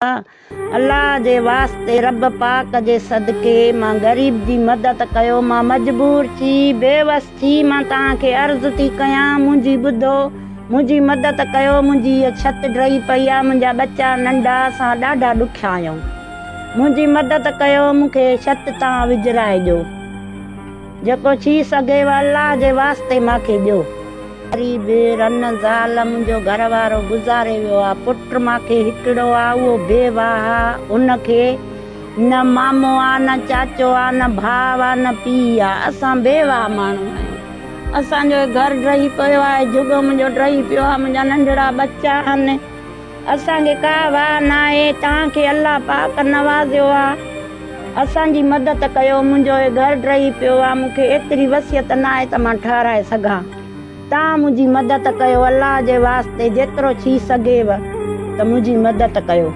الله جي واسطي رب پاڪ جي صدقي مان غريب جي مدد ڪيو مان مجبور ٿي بيوس ٿي مان توهان کي عرض ٿي ڪيان منهنجي ٻڌو منهنجي مدد ڪيو منهنجي هيء ڇت ڊهي پئي آ منهنجا ٻچا ننڍا اسان ڏاڍا ڏکيا آهيون منهنجي مدد ڪيو مون کي ڇت تان وجهرائي ڏيو جيڪو ٿي سگهيو الله جي واسطي مان کي ڏيو. غريب، رن زال منهنجو گهر وارو گذاري ويو آ، پٽ مان کي هڪڙو آ اهو بي واهه آ، ان کي نه مامو آ نه چاچو آ نه ڀاء آ نه پيء آ، اسان بي واهه ماڻهو آهيون، اسان جو هي گهر ڊهي پيو آهي، جهڳو منهنجو ڊهي پيو آ، منهنجا ننڍڙا ٻچا آهن، اسان کي ڪا واهه ناهي، توهان کي الله پاڪ نوازيو آ، اسان جي مدد ڪيو، منهنجو هي گهر ڊهي پيو آ، مون کي ايتري وصيت ناهي ته مان ٺهرائي سگهان، توهان منهنجي مدد ڪيو، الله جي واسطي جيترو ٿي سگهيو ته منهنجي مدد ڪيو.